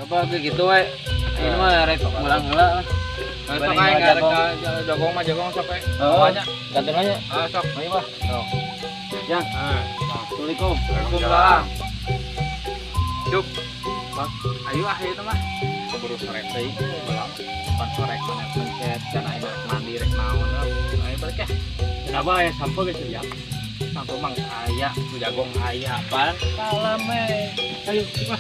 Apa gitu we. Ini mah rek mulang heula. Sok aing rek jagong mah jagong sok we. Heeh. Ganteng aja. Ah sok. Ayo, Bah. Sok. Jang. Ah, Assalamualaikum. Waalaikumsalam. Cup. Bang, ayo ah ieu mah. Keburu sore teh pulang. Pan sore mana pencet dan aing rek mandi rek naon. Ayo balik ya. Kenapa aya sampo geus ya? Sampo mang aya, ku jagong aya pan. Salam we. Ayo, Bah.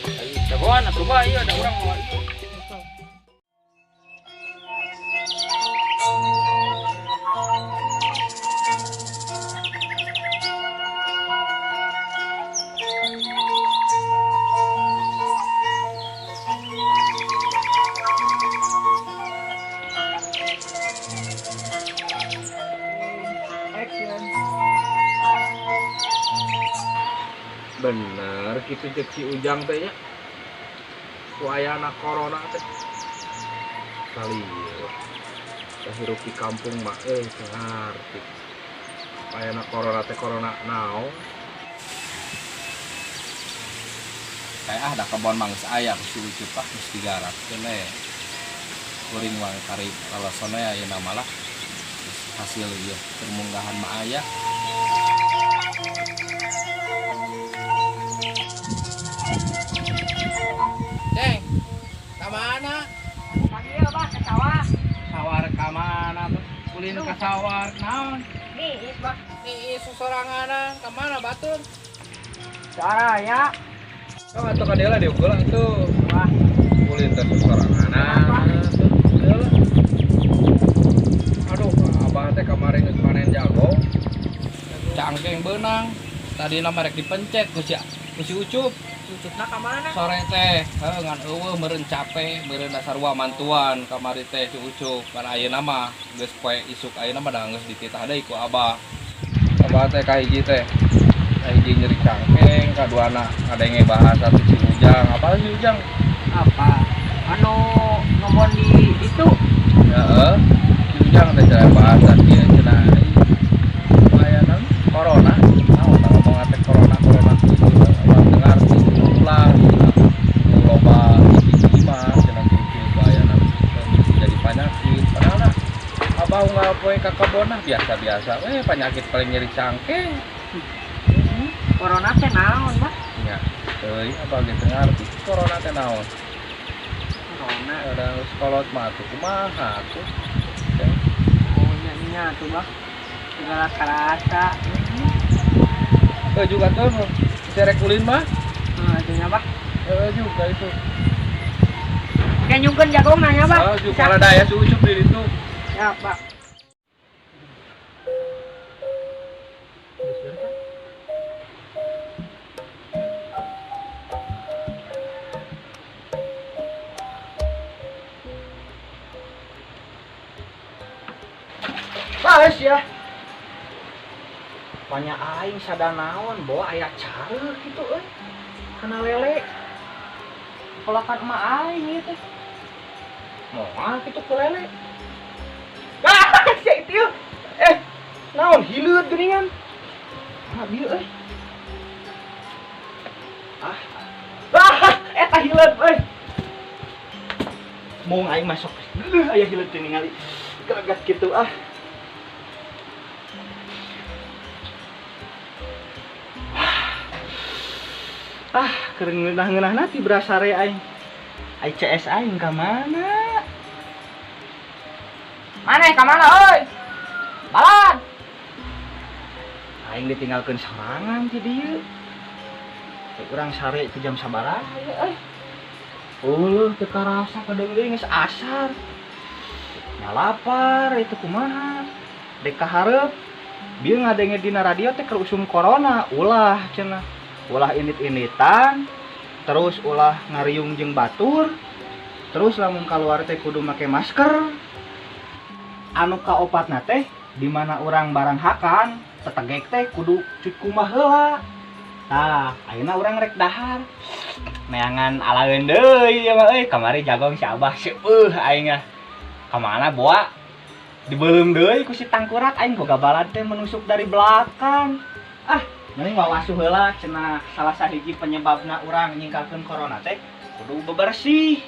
Ayo jagoan atuh bah ieu ada urang mau. Bener gitu cek si Ujang teh nya. Ku ayana corona teh. Kali teh hirup di kampung mah teu ngarti. Ayana corona teh corona naon? Kayak ah da kebon mah geus aya ku si Ucup ah geus digarap keneh. Kuring mah kari lalosona ayeuna malah hasil ieu permunggahan mah aya. Ceng, ka mana? Ka dieu, Bah, ka sawah. Sawar ka mana tuh? Ulin ka sawar naon? Niis, Bah. Niis sosoranganan ka mana batur? Saraya. Oh, atuh ka dieu lah dieu geula atuh. Wah. Ulin teh sosoranganan. Aduh, abah teh kamari geus panen jago. Cangkeng beunang. Tadina mah rek dipencet ku si Ucup. Ucupna ka mana? Sore teh, heuh ngan eueuh meureun cape, meureun dasar wa mantuan kamari teh si Ucup. Kan ayeuna mah geus poe isuk ayeuna mah da geus dititah deui ku abah. Abah teh kahiji teh. Kahiji nyeri cangkeng, kaduana ngadenge bahasa ti si Ujang. Apa si Ujang? Apa? Anu ngomong di itu. Heeh. Si Ujang teh cenah bahasa kieu cenah aya naon? Corona. Naon tah ngomong teh corona corona kitu abah teu ngarti ulah loba di imah cenah kitu aya jadi penyakit. Padahal abah unggal poe ka kebon biasa-biasa we penyakit paling nyeri cangkeng. Corona teh naon, Bah? Nya, teuing abah ge teu ngarti corona teh naon. Corona. Ada geus kolot mah atuh kumaha atuh. Oh, nya nya atuh, Bah. Segala karasa. Heuh juga tuh cerek ulin mah. Heuh, atuh nya, Bah. Heuh juga itu. Kayak nyungkeun jagong nanya, Bah. Oh, juga ada ya si Ucup di ditu. Ya, Pak. Baes ya. Banyak aing sadanaon bawa aya careuh kitu euy. Kana lele. Pelakan emak aing ieu teh. Moal kitu ku lele. Ah, sia itu. Naon hileut geuningan. Ah, bieu euy. Ah. Ah, eta hileut euy. Mung aing masuk. Leuh aya hileut teh ningali. Geragat kitu ah. Ah, keur ngeunah-ngeunahna ti berasare aing. Ai CS aing ka mana? Maneh ka mana euy? Balad. Aing ditinggalkeun sorangan ti dieu. Cek urang sare ti jam sabaraha ieu euy. Uluh teu karasa kadeung deui geus asar. Nya lapar itu kumaha? Dek ka hareup. Bieu ngadenge dina radio teh keur usum corona, ulah cenah. Ulah init-initan, terus ulah ngariung jeung batur, terus lamun kaluar teh kudu make masker. Anu kaopatna teh di mana urang barang hakan, tetegek teh kudu cukup heula. Tah, ayeuna urang rek dahar. Neangan alaeun deui ieu mah euy, kamari jagong si Abah seueuh aing ah. Ka mana boa? Dibeuleum deui ku si tangkurak aing boga balad teh menusuk dari belakang. Ah, mending wawasuh heula cenah salah sahiji penyebabna urang nyingkalkeun corona teh Kudu bebersih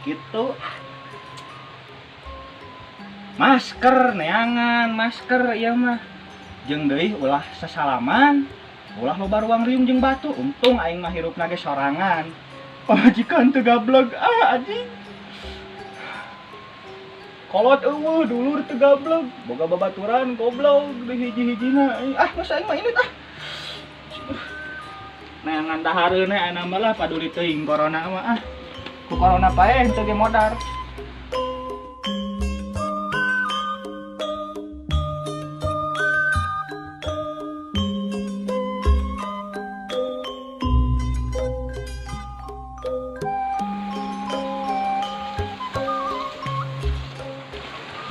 gitu. Masker neangan, masker ieu mah. Jeung deui ulah sasalaman, ulah loba ruang riung jeung batu. Untung aing mah hirupna ge sorangan. Pamajikan teu gablek ah anjing. Kolot eueuh dulur teu gablek, boga babaturan goblok di hiji-hijina. Ah masa aing mah ini tah. Neangan dahareun we aya mah lah paduli teuing corona mah ah. Ku corona paeh teu ge modar.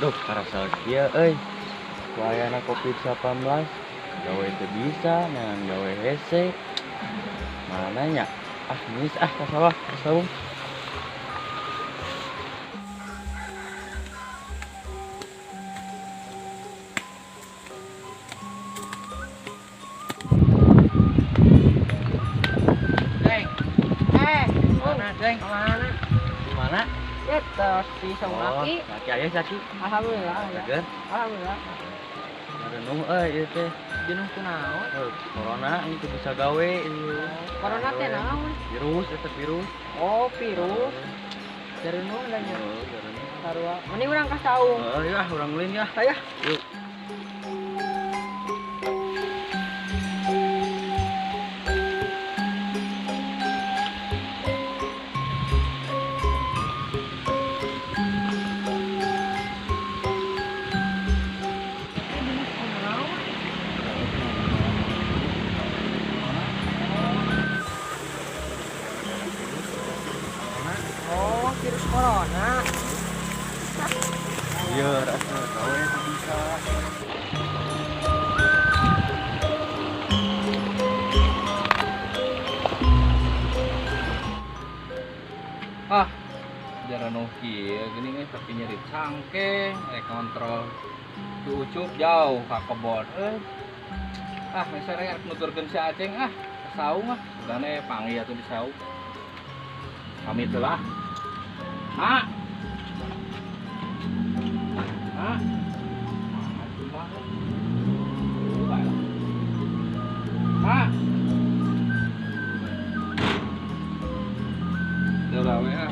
Duh, karasa kieu euy. Ku ayana Covid-19, gawe teu bisa, neangan gawe hese. Mana nya? Ah, geus ah ka sawah, ka saung. Ceng. Mana, Ceng? Kemana? Di mana? Ya, terus di saung laki. Laki aya saki. Alhamdulillah. Ya. Seger. Alhamdulillah. Ngarenung euy ieu teh. Jenuh kunaon? Corona ini teu bisa gawe ieu. Corona teh naon? Virus eta virus. Oh, virus. Jenuh lah nya. Heeh, jarenung. Sarua. Mending urang ka saung. Heeh, ya urang ulin ya. Aya. Yuk. Oh, virus corona. Iya, rasa gawe teu bisa. Ah, jarenung kieu geuning euy tapi nyeri cangkeng, rek kontrol. Cucup jauh ka kebon euy. Ah, geus rek nuturkeun si Aceng ah, ka saung ah. Sugane panggih atuh di saung. Pamit heula. Mak. Mak. Mak. Udah we ah.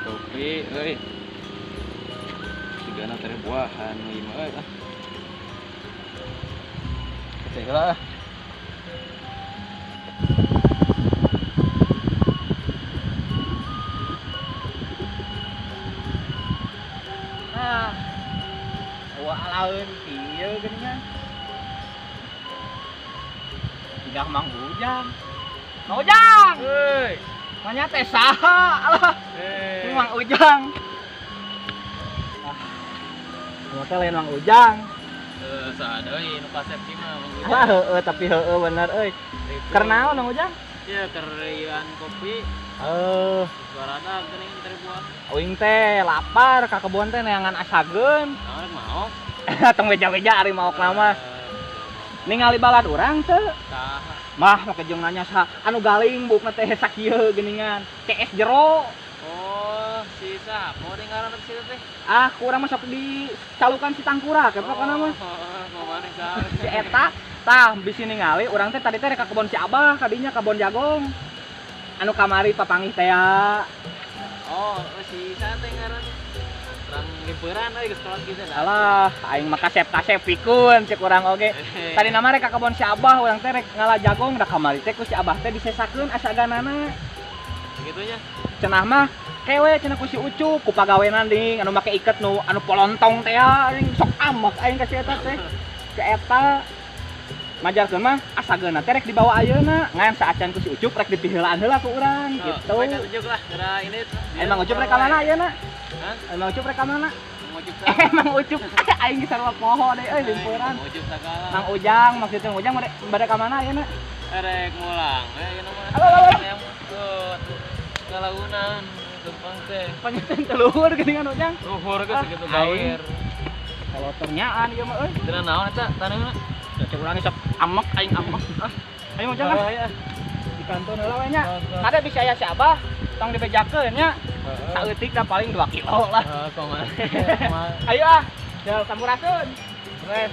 Topi euy. Sigana teh buahan ieu mah euy ah. Kecil heula ah. Ah. Wah alaeun kieu geuningan. Tinggal Mang Ujang. Mang Ujang. Heuy. Manya teh saha alah. Ini Mang Ujang. Ah. Ieu teh lain Mang Ujang. Heuh, saha deui nu kasep sih mah Mang Ujang. Ah, heueuh tapi heueuh bener euy. Keur naon Mang Ujang? Ieu keur ieuan kopi. Eh, suarana geuning teh buah. Uing teh lapar ka kebon teh neangan asageun. Naon rek maok? Tong beja-beja ari maok mah. Ningali balad urang teu. Saha? Mah make jeung nanya saha anu galing buukna teh sakieu geuningan. CS jero. Oh, si saha? Mau deui ngaranna si teh? Ah, kurang masuk di calukan si Tangkurak ya pokona mah. Oh, mau maneh saha? Si eta tah bisi ningali urang teh tadi teh rek ka kebon si Abah kadinya kebon jagong. Anu kamari papanggih teh ya. Oh, si saha teh ngaranna? Urang liburan euy geus kolot kitu. Alah, aing mah kasep-kasep pikun cek urang oge. Tadi nama rek ka kebon si Abah urang teh rek ngala jagong da kamari teh ku si Abah teh disesakeun asaganana. Kitu nya. Cenah mah kewe cenah ku si Ucup ku pagawenan ding anu make iket nu anu polontong teh aing sok amek aing ka si eta teh. Si eta majarkeun mah asageuna teh rek dibawa ayeuna ngan saacan ku si Ucup rek dipiheulaan heula ku urang gitu. Baik tunjuk lah geura ini. Emang Ucup rek ka mana ayeuna? Hah? Emang Ucup rek ka mana? Mang Ucup. Emang Ucup aing geus sarua poho deui euy limpuran. Mang Ucup sagala. Mang Ujang maksudnya Ujang bade ka mana ayeuna? Rek mulang we ayeuna mah. Kalaunan tumpang teh. Panyeun teh luhur geuningan Ujang. Luhur geus sakitu gawer. Kalau ternyaan ieu mah euy. Cenah naon eta taneuhna? Cek urang sok amek aing amek. Ah, ayo Ujang ah. Di kantor heula we nya. Kade bisa aya si Abah tong dibejakeun nya. Saeutik dah paling 2 kilo lah. Heeh, kumaha. Ayo ah. Jal sampurasun. Wes.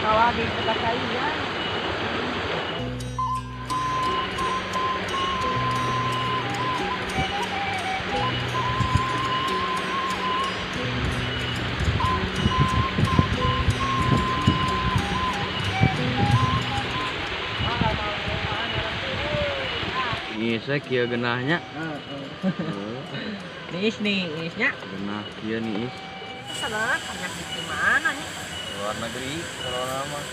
Sawah di sebelah saya. Niis kieu geunahnya. Niis niisnya. Genah kieu niis. Salah penyakit di mana nih? Luar negeri corona mah.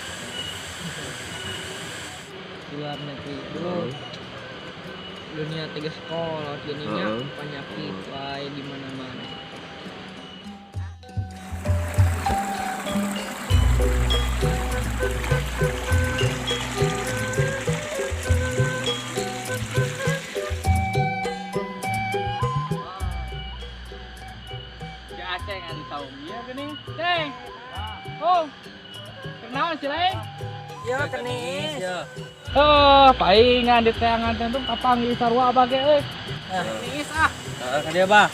Di luar negeri itu dunia tiga sekolah jadinya penyakit lain di mana-mana. Si Aceng anu saung ieu geuning. Ceng. Oh. Kenaon si lain? Yo kenis. Oh, paingan di teangan teh tuh kapanggih sarua abah ge euy. Kenis ah. Heeh, ka dieu bah.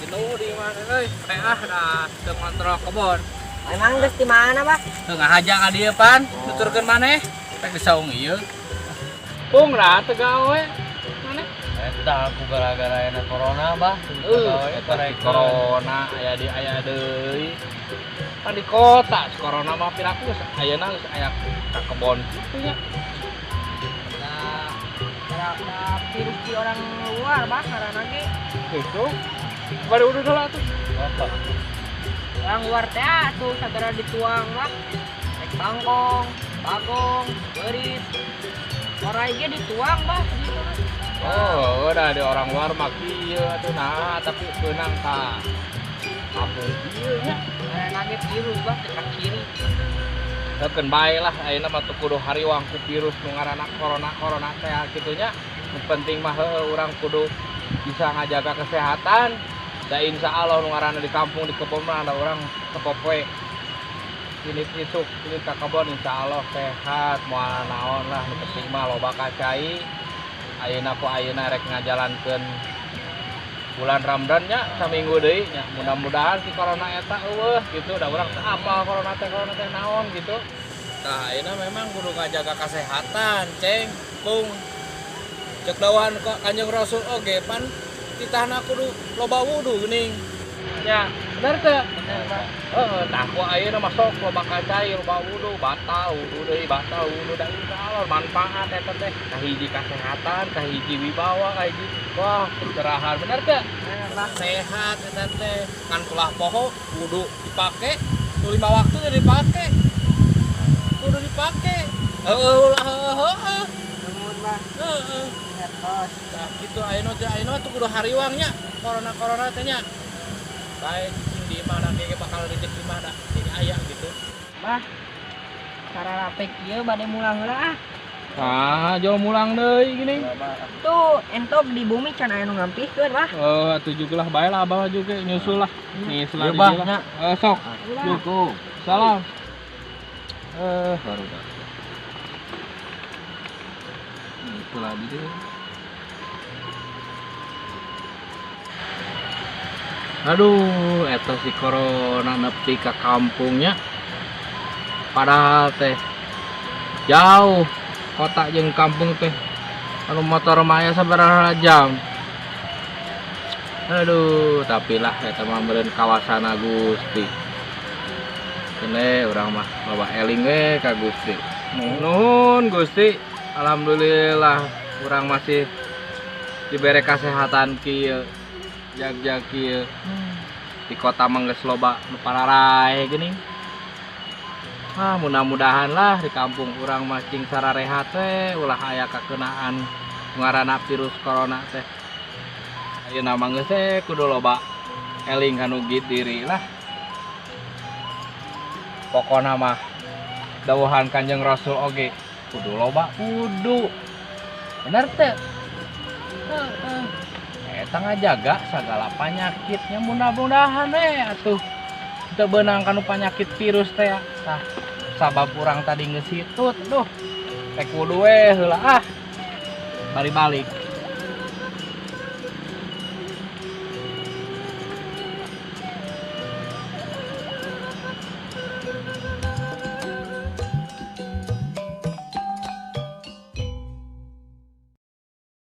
Jenuh di mana euy? Teh ah dah teu ngontrol kebon. Emang geus di mana, Bah? Teu ngahaja ka dieu pan, tuturkeun maneh. Teh di saung ieu. Pung lah teu gawe. Maneh? Eta aku gara-gara ena corona, Bah. Eta corona aya di aya deui. Pan di kota si corona mah piraku geus ayeuna geus aya ka kebon kitu nya. Nah, gara virus di orang luar, Bah, ngaranna ge. Kitu. Bari udah heula atuh. Apa? Orang luar teh atuh sagara dituang lah. Rek bangkong, bagong, beurit. Orai ge dituang, Bah, gitu mah. Oh, udah ada orang luar mah kieu atuh nah, tapi keunang ka kampung kieu nya. Ngaranna ge virus, Bah, teu kaciri. Keun bae lah ayeuna mah teu kudu hariwang ku virus nu ngaranna corona-corona teh kitu nya. Nu penting mah heueuh urang kudu bisa ngajaga kesehatan. Da insya Allah nu ngaranna di kampung di kebon mah ada urang tepopoe. Ini isuk ini ka kebon insya Allah sehat moal naon lah nu penting mah loba kacai. Ayeuna ku ayeuna rek ngajalankeun bulan Ramadan nya saminggu deui nya mudah-mudahan si corona eta eueuh gitu da urang teu apal corona teh naon gitu. Tah ayeuna memang kudu ngajaga kesehatan ceng kung cek dawuhan Kanjeng Rasul oge pan titahna kudu loba wudu geuning nya bener teu? Heeh tah ku ayeuna mah sok loba kacai loba wudu batal wudu deui batal wudu da insyaallah manfaat eta teh kahiji kesehatan kahiji wibawa kahiji wah pencerahan bener teu? Sehat eta teh kan ulah poho wudu dipake nu 5 waktu teh dipake kudu dipake heueuh ulah heueuh Nuhun, Bah. heueuh Ngertos. Nah, gitu ayeuna teh ayeuna tuh kudu hariwang nya corona-corona teh nya. Bae cicing di imah ge bakal rezeki mah da jadi aya gitu. Bah. Cara rapek ieu bade mulang heula ah. Ah, jauh mulang deui gini. Tuh, entog di bumi can aya nu ngampihkeun, Bah. Eh, atuh juga lah bae lah abah juga nyusul lah. Nyusul lah. Ieu bah nya. Sok. Cukup. Salam. Baru dah. Itu lagi deh. Aduh, eta si corona nepi ka kampungnya. Padahal teh jauh kota jeung kampung teh. Anu motor mah aya sabaraha jam. Aduh, tapi lah eta mah meureun kawasana Gusti. Kene urang mah loba eling we ka Gusti. Nuhun Gusti, alhamdulillah urang masih dibere kesehatan kieu. Jag-jag kieu. Di kota mah geus loba nu pararae geuning. Ah, mudah-mudahan lah di kampung urang mah cing sararehat we, ulah aya kakenaan ngaranna virus corona teh. Ayeuna mah geus we kudu loba eling kanu diri lah. Pokona mah dawuhan Kanjeng Rasul oge kudu loba wudu. Bener teu? Heeh. Eta ngajaga sagala panyakitnya, mudah-mudahan we atuh teu beunang kanu panyakit virus teh. Tah, sabab urang tadi geus hitut, duh. Rek wudu we heula ah. Bari balik.